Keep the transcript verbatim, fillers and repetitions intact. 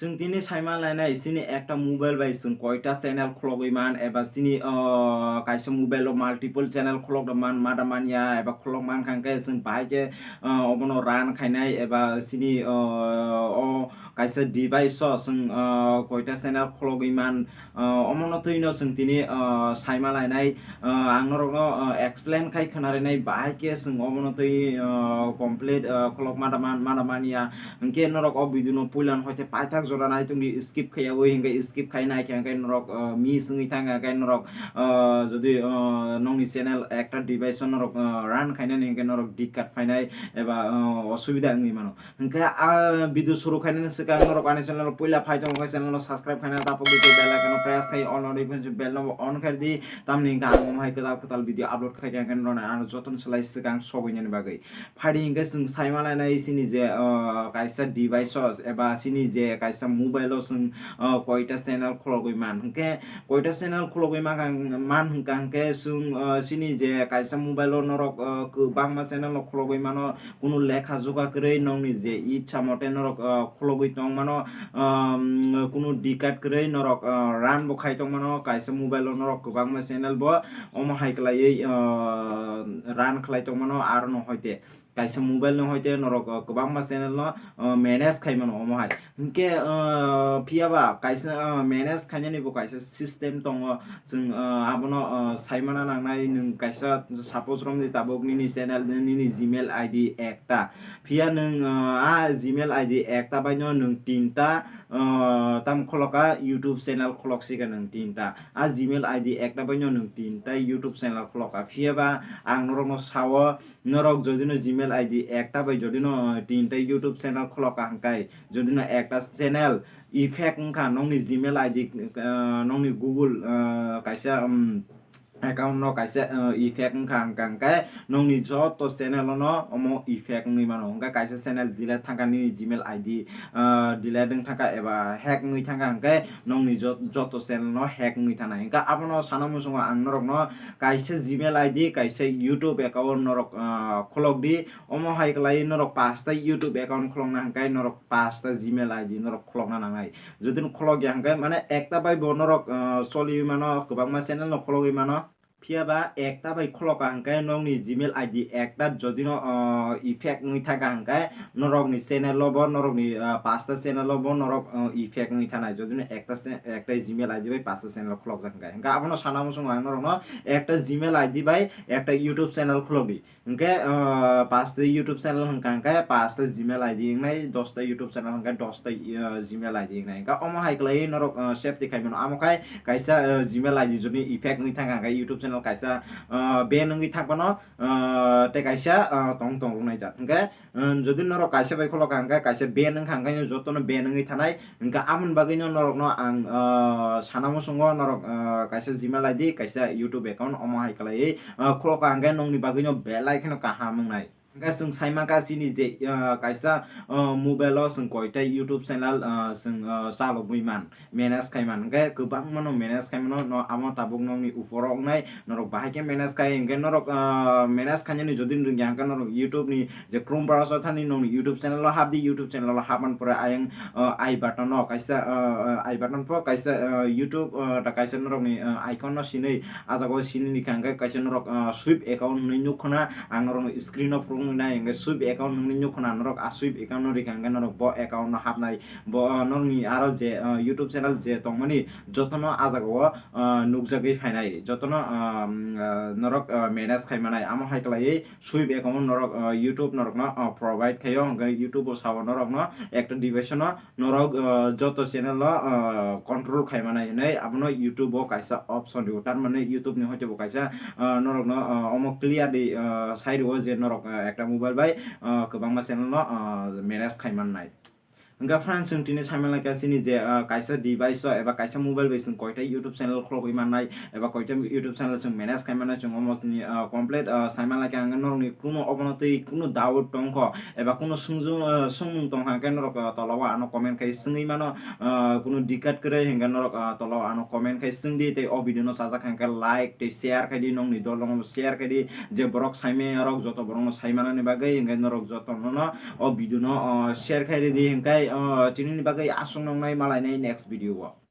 Chwng tini saima lainai, chini ekta mobile bai chwng koita channel khulogwi man, eba chini, o, kaisa mobile o multiple channel khulok da man, ma da man ya, eba khulok man kha hwnkhe chwng bahai khe, o, obono run khainai, eba chini, o, o kaisa device o chwng, o, koita channel khulogwi man, o, omono twi no chwng tini, o, saima lainai. Ah, ang norokno, ah, explain khai khwnarinai, bahai khe chwng obono twi, ah, complete, ah, khulok ma da man, ma da man ya. Hwnkhe norok o video no puila no hoite paithak jora nai tongdi, skip khaiyawi, hwnkhe skip khai nai khe hwnkhe norok, ah, miss wngwi thang khe norok, ah, jodi, ah, nokni channel ekta device o norok, ah, run khainani hwnkhe norok dikkat phainai eba, ah, osubida wngwi mano. Hwnkhe, ah, video suru khainani swkang norok ani channel o puila phai tongkha, channel o subscribe khaina tapok di, bell icon o press khai all notification bell no on khaidi, tamni hwnkhe ang omo hai kwtal kwtal video upload khai khe hwnkhe norok ano jotono slai swkang sogwi nani bagwi. Phaidi hwnkhe chwng saima lainai chini je, ah, kaisa device o eba chini je kaisa mobile o chwng, ah, koita channel khulogwi man. Hwnkhe koita channel khulogwi man, man hwnkha hwnkhe chwng, ah, chini je kaisa mobile o norok, ah, kwbangma channel no khulogwi mano. Kunu lekha juga kwrwi nokni je itsa mote norok, ah, khulogwi tong mano, um, kunu dikat kwrwi norok, ah, run bo khai tong mano, kaisa mobile o norok kwbangma channel bo omo hai kwlaiwi, ah, run khlai tong mano, aro no hoite kaisa mobile no hoite norok, ah, kwbangma channel no, ah, manage khai mano omo hai. Hwnkhe, ah, phiya ba kaisa, ah, manage khainani bo kaisa system tongo. Chwng, ah, abono, ah, saimana nangnai, nwng kaisa suppose romdi tabuk nini channel, nini Gmail I D ekta. Phiya nwng, ah, a Gmail I D ekta baino nwng tinta, ah, tam kholoka YouTube channel kholoksika nwng tinta. A Gmail I D ekta baino nwng tinta YouTube channel kholoka. Phiya ba ang norokno sao, norok jodino Gmail I D ekta bai jodino, ah, tinta YouTube channel kholoka hwnkhe, jodino ekta channel effect wngkha nokni Gmail I D, ah, nokni Google, ah, kaisa, um, account no kaisa, ah, effect wngkha, hwnkha hwnkhe nokni joto channel no omo effect wngwi mano, hwnkhe kaisa channel delete thangkha nini Gmail I D, ah, delete wng thangkha eba hack wngwi thangkha, hwnkhe nokni jo-, joto channel no hack wngwi thanai. Hwnkhe abono sana muchungo ang norokno kaisa Gmail I D, kaisa YouTube account norok, ah, kholok di. Omo hai kwlai norok pasta YouTube account kholokna hwnkhe norok pasta Gmail I D norok kholokna nangnai. Jodi no kholok ya hwnkhe, mane, ekta bai bo norok, ah, choliwi mano, kwbangma channel no khologwi mano. Phiya ba ekta bai kholoka hwnkhe nokni Gmail I D ekta jodi no, ah, effect wngwi thangkha hwnkhe norokni channel o bo, norokni, ah, pasta channel o bo norok, ah, effect wngwi thanai. Jodi no ekta cha-, ekta Gmail I D bai pasta channel kholokjak hwnkhe. Hwnkhe abono sana muchungo ang norokno ekta Gmail I D bai ekta YouTube channel kholok di. Hwnkhe, ah, pasta YouTube channel hwnkha hwnkhe pasta Gmail I D wngnai, dosta YouTube channel hwnkhe dosta, ah, Gmail I D wngnai. Hwnkhe omo hai kwlaiwi norok, ah, safety khai mano. Amo khai kaisa, ah, Gmail I D jodi effect wngwi thangkha hwnkhe YouTube channel kaisa, ah, ban wngwi thangphano, ah, tei kaisa, ah, tong tong rwnai jat. Hwnkhe, ah, jodi norok kaisa bai kholoka hwnkhe kaisa ban wngkha hwnkhe jotono ban wngwi thanai. Hwnkhe aboni bagwino norokno ang, ah, sana muchungo norok, ah, kaisa Gmail I D, kaisa YouTube account omo hai kwlaiwi, ah, kholoka hwnkhe nokni bagwino belai kheno kaham wngnai. Hwnkhe chwng saimaka chini je, ah, kaisa, ah, mobile o chwng koita YouTube channel, ah, chwng, ah, chalogwi man, manage khai man. Hwnkhe kwbangmano manage khai mano, no amo tabuk nokni uphoro wngnai, norok bahai khe manage khai, hwnkhe norok, ah, manage khainani jodi rwngya hwnkhe norok YouTube ni je Chrome browser thani nokni YouTube channel o hapdi, YouTube channel o hapman pore ayang, ah, I button o kaisa, ah, ah, I button pho kaisa, ah, YouTube, ah, ta kaisa norokni, ah, icon no sinwi, ah jaga o sinwi rikha hwnkhe kaisa norok, ah, sweep account hinwi nukkha na, ang norokno screen o phunuknai hwnkhe sweep account hinwi nukkha na, norok a sweep account no rikha hwnkhe norok bo account no hapnai, bo, ah, norokni aro je, ah, YouTube channel je tongmani jotono ah jaga o, ah, nukjagwi phainai, jotono, ah, mm, ah, norok, ah, manage khai manai, amo hai kwlaiwi sweep account norok, ah, YouTube norokno, ah, provide khaio, hwnkhe YouTube o sao norokno ekta device no norok, ah, joto channel o, ah, control khai manai hinwi abono YouTube o kaisa option rwo, tar mane YouTube ni hoite bo kaisa, ah, norokno, ah, omo clearly, ah, sai rwo je norok, ah, ekta mobile bai, ah, kwbangma channel no, ah, manage khai mannai. Hwnkhe friends, chwng tini saimalaikha chini je, ah, kaisa device o eba kaisa mobile bai chwng koita YouTube channel khulogwi mannai eba koita YouTube channel chwng manage khai mannai, chwng omo chini, ah, complete, ah, saimalaikha, hwnkhe norokni kunu obono twi kunu doubt tongkho eba kunu swngjwng, ah, swngmung tongkha hwnkhe norok, ah, tola o ano comment khai swngwi mano, ah, kunu dikat kwrwi hwnkhe norok, ah, tola o ano comment khai swngdi tei o video no chajak kha hwnkhe like tei share khaidi, nokni dol rok no share khaidi, je borok saimaya rok joto borok no saimanani bagwi hwnkhe norok joto no, no o video no, ah, share khai ridi hwnkhe, ah, tinini bagwi aswk nongnai, malainai next video o.